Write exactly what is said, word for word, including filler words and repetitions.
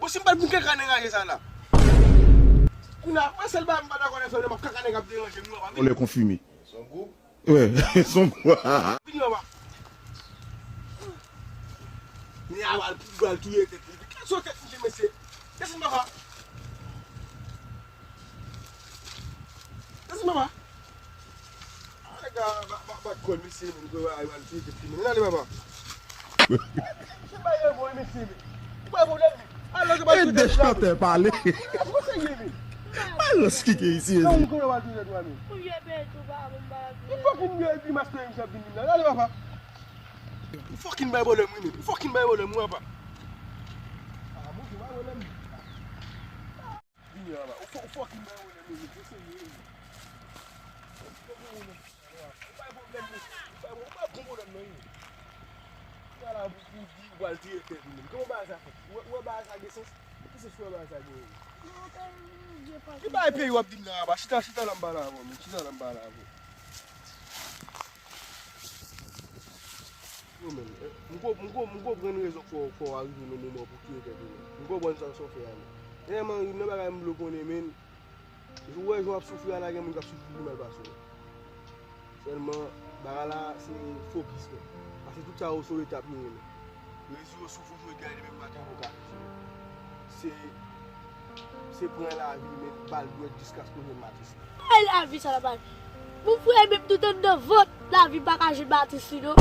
Bon, si m pa t vin kankan nèg raje sa la. Kounye a, wè sèl bagay m pa dakò avèk sa, m ap kankan nèg ap deranje m, nou ap Vòlè konfime. Wè, son gwa. Vini anba. Vini anba, pou bal touye tèt li. Kèl sou tèt li, mesye? Desann anba. Desann anba. Ay, gad, ba, ba, ba, kòl, mesye, moun, gwo, ay, bal touye tèt li, men. Ale, papa. Se pa yon bon, mesye, men. Ou pa pwoblèm, men. Alò, se pa touye tèt la, men. Chantè pale. Ou serye, men. Balans ki gen isi, Jezi. Non, ou konnen w ap di tèt ou a, men. Ou vye bèt ou pa bon bagay. Ou fòk vin vye grimas nan emisyon ap vin vin nan. Ale, papa. Ou fòkin bay pwoblèm, wi, men. Ou fòkin bay pwoblèm, wi, papa. Ah, bonjou, bay pwoblèm. Vini anba. Ou fò, ou fòkin bay pwoblèm, wi, men. Ou serye, wi. Ou bay pwoblèm, wi. Ou bay, ou bay bon pwoblèm, non, wi. Ou la pou, pou di, ou pral tire tèt ou, men. Kòman bagay sa fèt? Ou wè, ou wè bagay sa gen sans? Ki sans ou wè bagay sa gen? Li bay peyi w ap di m nan, apa. Chita, chita la m pale avè w, men. Chita la m pale avè w. Yo, men, eh, m ko-, m ko-, m konprann rezon fò, fò w arive nan moman pou tire tèt ou, men. M konprann sa w fè a, men. Dènyèman, youn nan bagay m vle w konnen, men, ou wè jan w ap soufri a la, gen moun k ap soufri pi mal pase w. Sèlman, bagay la, se fokis, men. Paske tout sa yo se yon etap yo ye, men. Rezi yo soufri, jwe gade demen maten pou ka fini. Se, se pran lavi, men bal dwèt jiskaske w jwenn matris la. Ay, lavi sa la bay. Mon frè, menm tout anndan vant, lavi pa ka jwenn matris li, non.